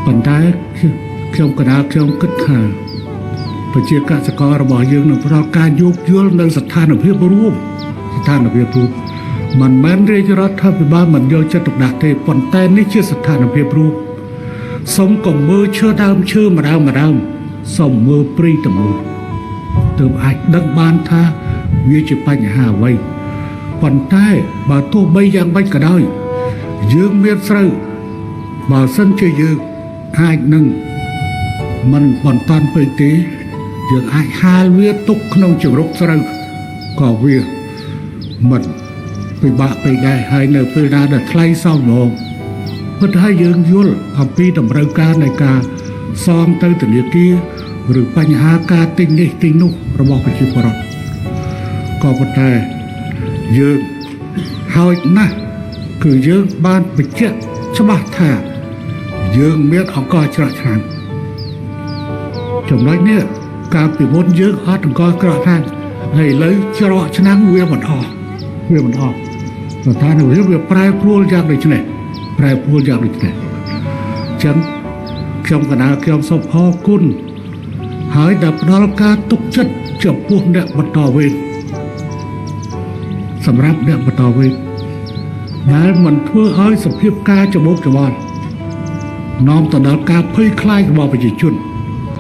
ប៉ុន្តែខ្ញុំកណ្ដាលខ្ញុំគិតថាប្រជាកសិកររបស់យើងនឹងផ្ដល់ការយោគយល់នៅស្ថានភាពរួមស្ថានភាពរួមមិនមែនរាជរដ្ឋាភិបាលមិនយកចិត្តទុកដាក់ទេប៉ុន្តែនេះជាស្ថានភាពរួមសូមកុំមើលឈើដើមឈើម្ដងម្ដងសូមមើលព្រៃទាំងមូលទើបអាចដឹងបានថាវាជាបញ្ហាអ្វីប៉ុន្តែបើទោះបីយ៉ាងម៉េចក៏ដោយយើងមានស្រូវបើសិនជាយើងអាចនឹងមិនបន្តពេកទេយើងអាចហាលវាទុកក្នុងជង្រុកស្រូវក៏វាមិនពិបាកពេកដែរហើយនៅពេលណាដែលថ្លៃសមរម្យពិតហើយយើងយល់អំពីតម្រូវការនៃការសងទៅធនាគារឬបញ្ហាការទិញនេះទិញនោះរបស់ប្រជាពលរដ្ឋក៏ប៉ុន្តែយើងហើយណាស់គឺយើងបានបញ្ជាក់ច្បាស់ថាយើងមានអង្គច្រកឆ្នាំងចំណុចនេះកាលពីមុនយើងអត់អង្គច្រកឆ្នាំងហើយឥឡូវច្រកឆ្នាំងវាមិនអស់វាមិនអស់ស្ថានភាពវាប្រែប្រួលយ៉ាងដូចនេះប្រែប្រួលយ៉ាងដូចនេះអញ្ចឹងខ្ញុំកណាខ្ញុំសូមអរគុណហើយដែលផ្ដល់ការទុកចិត្តចំពោះអ្នកបន្តវេនសម្រាប់អ្នកបន្តវេនដែលមិនធ្វើឲ្យសភាពការច្របូកច្របល់នាំទៅដល់ការភ័យខ្លាចរបស់ប្រជាជន។